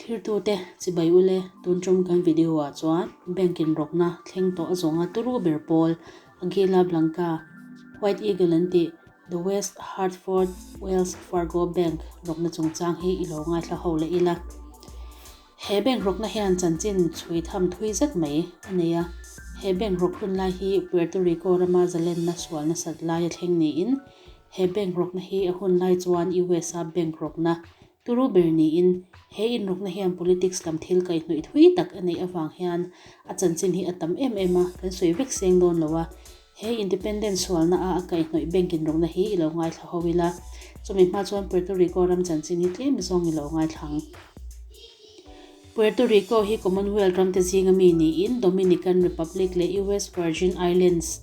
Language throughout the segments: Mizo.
Thlirtute chibai ule tun tum kan video ah chuan bank in rawkna thleng tawh a zawnga turu ber pawl Aguila Blanca, White Eagle an tih The West Hartford Wells Fargo Bank rawkna chungchang hi i lo ngaithla ho leh ila. He bank rawkna hian chanchin chhui tham thui zet mai a nei a. He bank rawk hun lai hi Puerto Rico rama zalenna sual nasat laia thleng niin he bank rawkna hi a hun lai chuan US a bank rawkna turu ber niin he inrawkna hian politics lam thil kaihhnawih thui tak a neih avang hian a chanchin hi a tam em em a, kan sawi vek seng dawn lo a. He independent sualna a a kaihhnawih bank inrawkna hi i lo ngaithla ho ila, chumi hma chuan Puerto Rico ram chanchin hi tlem zawng i lo ngaithla ang. Puerto Rico hi Commonwealth ramte zinga mi niin Dominican Republic leh US Virgin Islands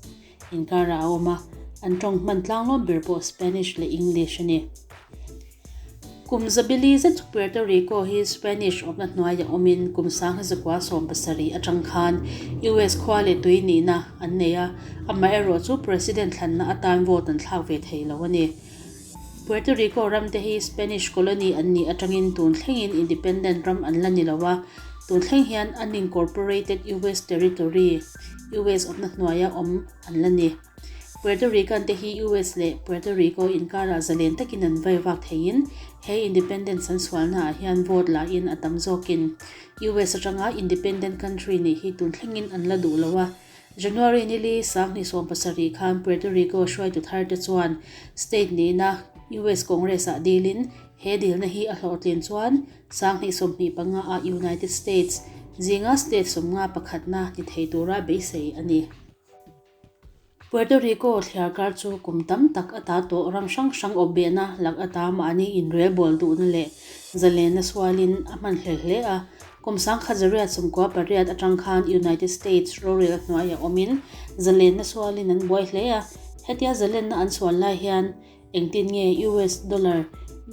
inkarah a awm a, an tawng hman tlanglawm ber pawh Spanish leh English a ni. Kum zabili zet chu Puerto Rico hi Spanish awmna hnuaiah awmin kum 1970 atang khan US khua leh tui nihna an nei a, amaherawh chu President thlanna atan vote an thlak ve thei lo a ni. Puerto Rico ramte hi Spanish colony an nih atangin tun thlengin independent ram an la ni lo a, tun thleng hian unincorporated US territory, US awmna hnuaia awm an la ni. Puerto Rican te hi US leh Puerto Rico inkarah zalen takin an vai vak theiin he independence an sualna ah hian vote la in a tam zawkin US atanga independent country nih hi tun thlengin an la duh lo a. January nili 2017 khan Puerto Rico hruaitu thar te chuan state nihna US Congress ah dilin he dilna hi a hlawhtlin chuan 2025 ah United States zinga state 51na ni thei tura beisei a ni. Puerto Rico thliarkar chu kum tam tak ata tawh ram hrang hrang awpbehna lak ata mahni inrel bawl duhna leh zalenna sualin a hman hlel hle a. Kum 1998 atang khan United States rorel hnuaiah awmin zalenna sualin an buai hle a. Hetia zalenna an sual lai hian engtin nge US dollar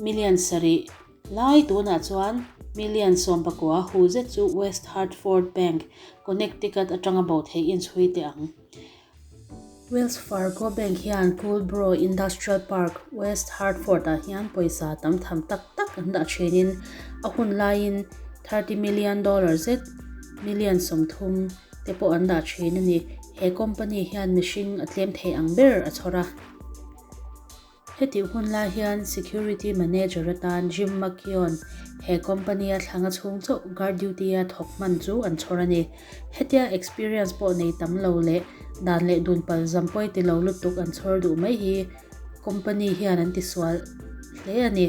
million sarih lai tunah chuan million 19 hu zet chu West Hartford Bank, Connecticut atanga bo theih inchhui teh ang. Wells Fargo Bank hian Coolbro Industrial Park, West Hartford-ah hian pawisa tam tham tak tak an dah thinin a hun laiin $30 million zet, million 30, te pawh an dah thin a ni. He company hian mihring a tlem thei ang ber a chhawr a. Hetih hun lai hian Security Manager atan Jim McKeown he company-a thlanga chhung chauh guard duty-a thawk hman chu an chhawr a ni. Hetia experience pawh nei tam lo leh dan leh dun pal zam pawi ti lo lutuk an chhawr duh mai hi company hian an tisual hle a ni.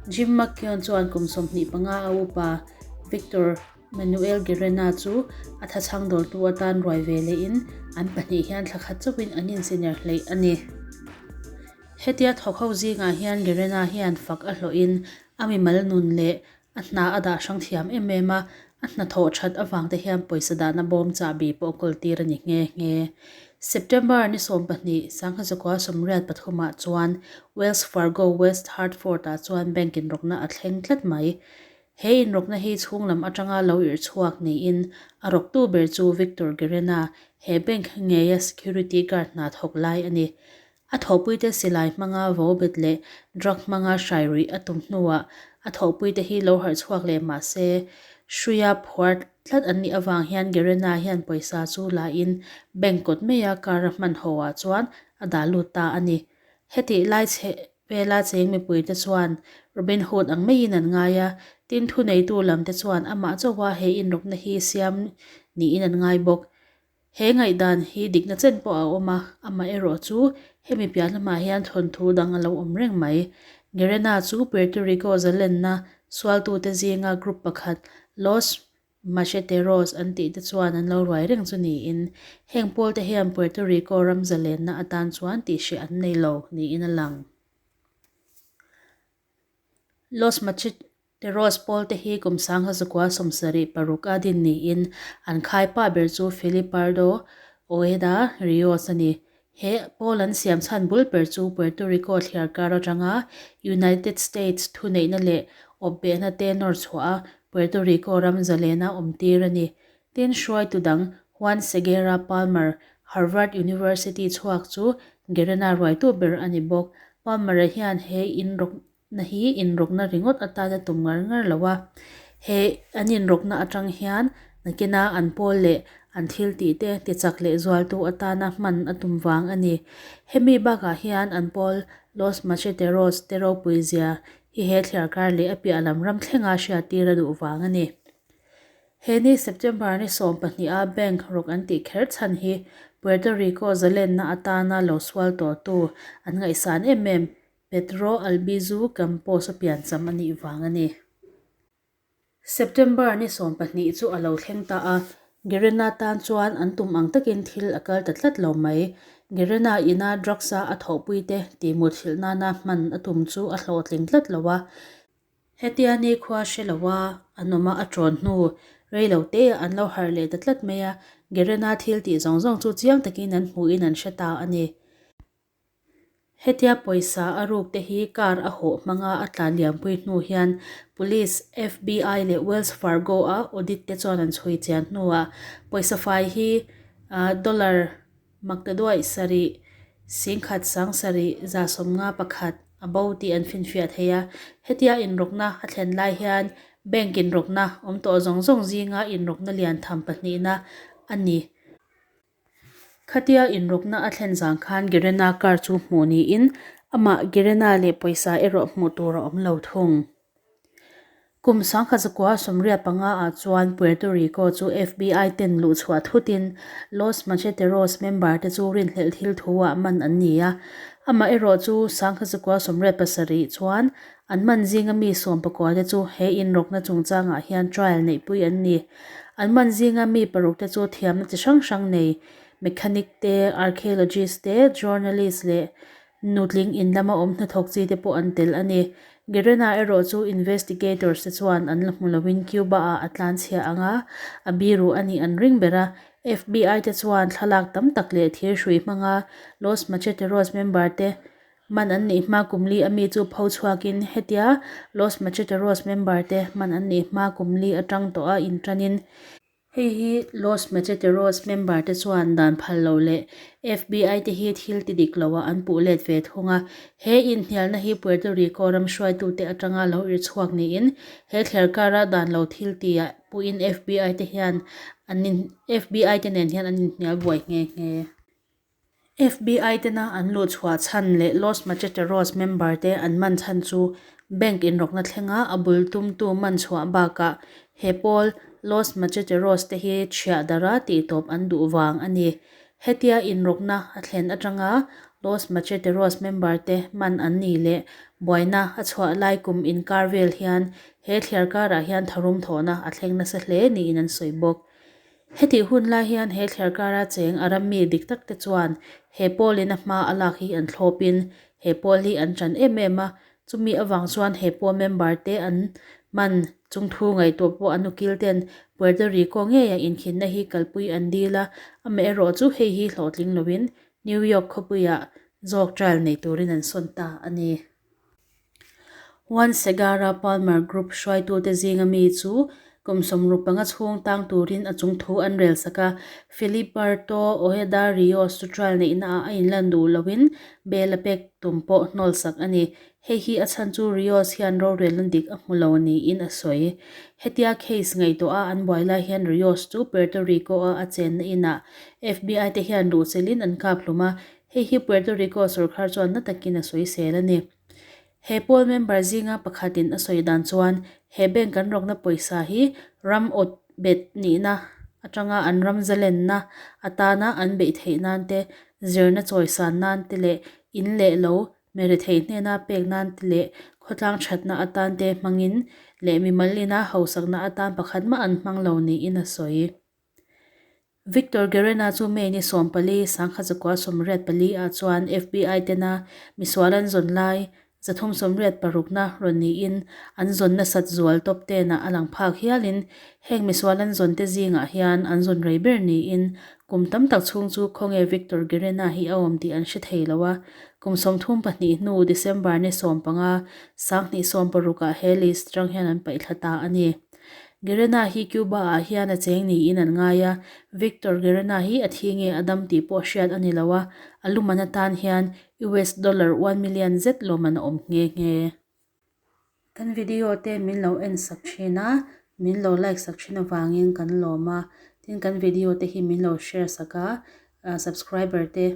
Jim McKeown chuan kum 25 a upa Victor Manuel Gerena chu a thachhang dawltu atan ruai ve lehin an pahnih hian thla khat chauhin an insiner hleih a ni. Hetia thawk ho zingah hian Gerena hian fak a hlawhin a mimal nun leh a hna a dah hrang thiam em em a, a hnathawh that avang te hian pawisa dahna bawm chahbi pawh a kawl tir a ni nghe nghe. September ni 12, 1983 ah chuan Wells Fargo West Hartford ah chuan bank inrawkna a thleng tlat mai. He inrawkna hi chhung lam atanga lo irh chhuak niin a rawktu ber chu Victor Gerena, he bank ngeia security guard hna thawk lai a ni. A thawhpuite silai hmanga vo bet leh drug hmanga hrai ruih a tum hnuah a thawhpuite hi lo harh chhuak leh mah se hruia phuar tlat an nih avang hian Gerena hian pawisa chu la in bank kawt maia car a hman haw ah chuan a dah lut ta a ni. Hetih lai chhe Vela cheng mipuite chuan Robin Hood ang maiin an ngai a, tin thuneitu lamte chuan amah chauha he inrawkna hi siam niin an ngai bawk. He ngaihdan hi dikna chen pawh a awm a, amaherawh chu hemi piah lamah hian thawnthu dang a lo awm reng mai. Gerena chu Puerto Rico zalenna sualtute zinga group pakhat Los Macheteros an tih te chuan an lo ruai reng chu niin, heng pawl te hian Puerto Rico ram zalenna atan chuan tihhreh an nei lo niin a lang. Los Macheteros pawl te hi kum 1976 a din niin, an khaipa ber chu Felipardo Ojeda Rios a ni. He pawl an siam chhan bul ber chu Puerto Rico thliar kar atanga United States thuneihna leh awpbehna te nawr chhuah a, Puerto Rico ram zalena awm tir a ni. Tin, hruaitu dang Juan Segarra Palmer, Harvard University chhuak chu Gerena ruaitu ber a ni bawk. Palmer-a hian he inrawkna hi inrawkna ringawt atan a tum ngar ngar lo a. He an inrawkna atang hian nakina an pawl leh an thil tih te tichak leh zualtu atana hman a tum vang a ni. Hemi bakah hian an pawl Los Macheteros te ropui zia hi he thliarkar leh a piah lam ram thlenga hriattir a duh vang a ni. He ni September ni 12 a bank rawk an tih kher chhan hi Puerto Rico zalenna atana lo sual tawhtu an ngaihsan em em Pedro Albizu Campos a piancham a nih vang a ni. September ni 12 chu a lo thleng ta a, Gerena tan chuan an tum ang takin thil a kal ta tlat lo mai. Gerena ina drugs-a a thawhpuite tihmut hrilh nana hman a tum chu a hlawhtling tlat lo a. Hetia nikhua hre loa an awm a, a ṭawn hnu rei lo te an lo harh leh ta tlat mai a, Gerena thil tih zawng zawng chu chiang takin an hmuhin an hre ta a ni. Hetia pawisa a ruk te hi car a hawh hmanga a tlan liampui hnu hian Police, FBI leh Wells Fargo a audit te chuan an chhui chian hnuah pawisa fai hi dollar Maktaduaih sarih, 10,000 sang sarih 151 a bo tih an finfiah thei a. Hetia inrawkna a thlen lai hian bank inrawkna awm tawh zawng zawng zinga inrawkna lian tham pahnihna a ni. Khatia inrawkna a thlen zang khan Gerena car chu hmuh niin amah Gerena leh pawisa erawh hmuh tur a awm lo thung. Kum 1985 ah chuan Puerto Rico chu FBI ten luhchhuah thutin Los Macheteros member te chu rinhlelh thil thu ah man an ni a. Amaherawh chu 1987 chuan an man zinga mi 19 te chu he inrawkna chungchangah hian trial neihpui an ni. An man zinga mi paruk te chu thiamna chi hrang hrang nei mechanic te, archaeologist te, journalist leh Nutling in lama awm hnathawk chi te pawh an tel a ni. Gerena erawh chu investigators te chuan an la hmu loin Cuba ah a tlanchhia ang a, a biru a nih an ring ber a. FBI te chuan thlalak tam tak leh thir hrui hmanga Los Macheteros member te man an nih hma kum li ami chu pho chhuakin hetia Los Macheteros member te man an nih hma kum li atang tawh a intanin Hei hi Los Macheteros member te chuan dan phal lo leh FBI te hi thil ti dik loah an puh let ve thung a. He inhnialna hi Puerto Rico ram hruaitute atanga lo irh chhuak niin he thler kara dan lo thil tia puhin FBI te hian an in FBI te nen hian an inhnial buai nghe nghe. FBI tena an luh chhuah chhan leh Los Macheteros member te an man chhan chu bank inrawkna thlenga a bul tumtu man chhuah bakah he pawl Los Macheteros te hi chhiah dara tihtawp an duh vang a ni. Hetia inrawkna a thlen atanga Los Macheteros member te man an ni leh buaina a chhuah lai kum inkar vel hian he thliar karah hian tharum thawhna a thleng nasa hle niin an sawi bawk. Hetih hun lai hian he thliarkara cheng a rammi dik tak te chuan he pawlin a hma a lak hi an thlawpin he pawl hi an ṭan em em a, chumi avang chuan he pawl member te an man chung thu ngaihtuah pawh an ukil ten Puerto Rico ngeia inkhinna hi kalpui an dil a, amaherawh chu hei hi hlawhtling loin New York khawpuiah zawk trial nei turin an sawn ta a ni. Juan Segarra Palmer Group hruaitute zinga mi chu kum 65 chhung tang turin a chung thu an rel sak a, Filiberto Ojeda Rios chu trial neihnaah a inlan duh loin bail a pek tum pawh hnawl sak a ni. Hei hi a chhan chu Rios hian rorelna dik a hmu lo niin a sawi. Hetia case ngaihtuah a an buai lai hian Rios chu Puerto Rico-a a chenna inah FBI te hian luhchilhin an kap hlum a, Hei hi Puerto Rico sorkar chuan na takin a sawisel a ni. He pawl member zinga pakhatin a sawi dan chuan he bank kan rawkna pawisa hi ram awt bet nihna atanga an ram zalenna atana an beih theih nan te, zirna chawisan nan te leh in leh lo merethei hnena pek nan te leh khawtlang thatna atan te hmangin leh mimal ina hausakna atan pakhat mah an hmang lo niin a sawi. Victor Gerena chu May ni 14, 1984 ah chuan FBI tena misual an zawn lai 386 na rawn niin an zawn nasat zual top ten ah a lang phak hialin heng misual an zawn te zingah hian an zawn rei ber niin kum tam tak chhung chu khawnge Victor Gerena hi a awm tih an hre thei lo a, kum 32 hnu December ni 15, 2016 ah he list atang hian an paihthla ta a ni. Gerena hi Cuba ah hian a cheng niin an ngai a, Victor Gerena hi a thi nge a dam tih pawh hriat a ni lo a, a luman atan hian US dollar one million zet lawm an awm nghe nghe. Kan video te min lo en sak thin a, Min lo like sak thin avangin kan lawm a, tin kan video te hi min lo share sak a, subscriber te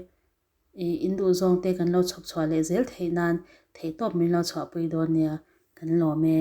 ih in duh zawng te kan lo chhawp chhuah leh zel theih nan theihtawp min lo chhuahpui dawn nia, kan lawm e.